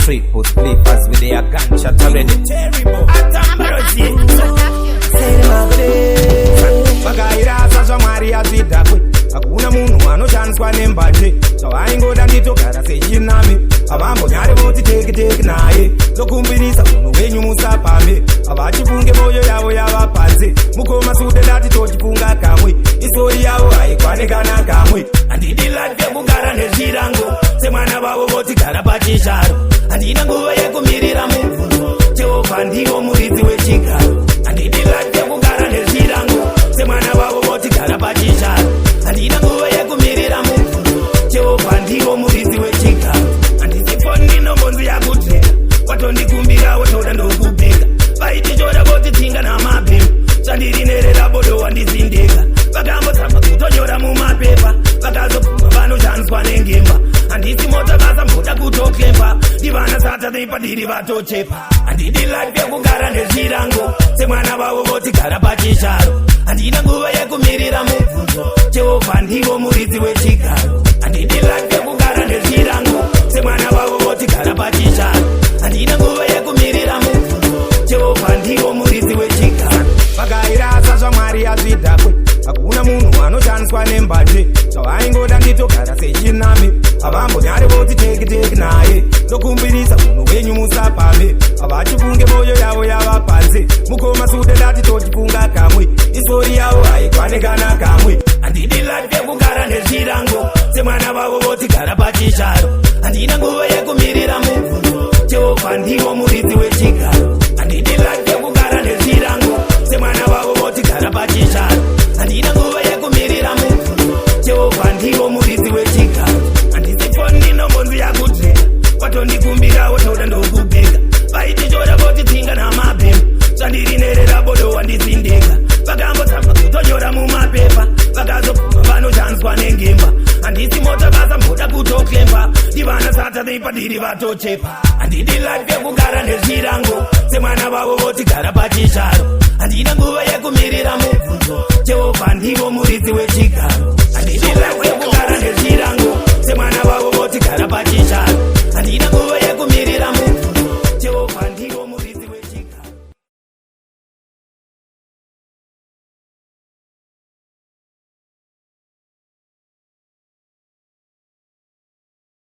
Triple spliffers with their gunshot already. Vakairasa zvaMwari azvidhakwe. Hakuna munhu anoshandiswa nembanje. Zvavaingoda nditogara sechiname. Havambonyare voti teki teki naye. Ndokumbirisa munhu wenyu musapambe. Havachifunge mwoyo yavo yava panze. Mukoma sude ndati tochifunga kamwe. Isori yavo haikwane kana kamwe. Handidi life yekugara nezvirango. Semwana vavo voti gara pachisharo. Handina nguva yekumirira mubvunzo. Jehovha ndiwo muridzi wechigaro. Handidi life yekugara nezvirango. Semwana vavo voti gara pachisharo. Handina nguva yekumirira mubvunzo. Jehovha ndiwo muridzi wechigaro. Handisi foni inombonzi yakudheka. Watondikumbira wotoda ndokubheka. Vaitichora voti tsinga namabhemu. Zvandiri nerera bodo wandisindeka. Vakambozama kutonyora mumapepa. Vakazobvuma vanoshandiswa nengemba. Handisi mota vasamboda kutoklemba. Ndivana Satani padiri vatochepa. Handidi life yekugara nezvirango. Semwana vavo voti gara pachisharo. Handina nguva yekumirira mubvunzo. Jehovha ndiwo muridzi wechigaro. Handidi life yekugara nezvirango. Semwana vavo voti gara pachisharo. Handina nguva yekumirira mubvunzo. Jehovha ndiwo muridzi wechigaro. Vakairasa zvaMwari azvidhakwe. Hakuna munhu anoshandiswa nembanje. Zvavaingoda nditogara sechiname. Havambonyare voti teki teki naye. Ndokumbirisa munhu wenyu musapambe. Havachifunge mwoyo yavo yava panze. Mukoma sude ndati tochifunga kamwe. Isori yavo haikwane kana kamwe. Handidi life yekugara nezvirango. Semwana vavo voti gara pachisharo. Handina nguva yekumirira mubvunzo. Jehovha ndiwo muridzi wechigaro. Handidi life yekugara nezvirango. Semwana vavo voti gara pachisharo. Handina nguva yekumirira mubvunzo. Jehovha ndiwo muridzi wechigaro. Handisi foni inombonzi yakudheka. Watondikumbira wotoda ndokubheka. Vaitichora voti tsinga namabhemu. Zvandiri nerera bodo wandisindeka. Vakambozama kutonyora mumapepa. Vakazobvuma vanoshandiswa nengemba. Handisi mota vasamboda kutoklemba. Ndivana Satani padiri vatochepa. Handidi life yekugara nezvirango. Semwana vavo voti gara pachisharo. Handina nguva yekumirira mubvunzo. Jehovha ndiwo muridzi wechigaro.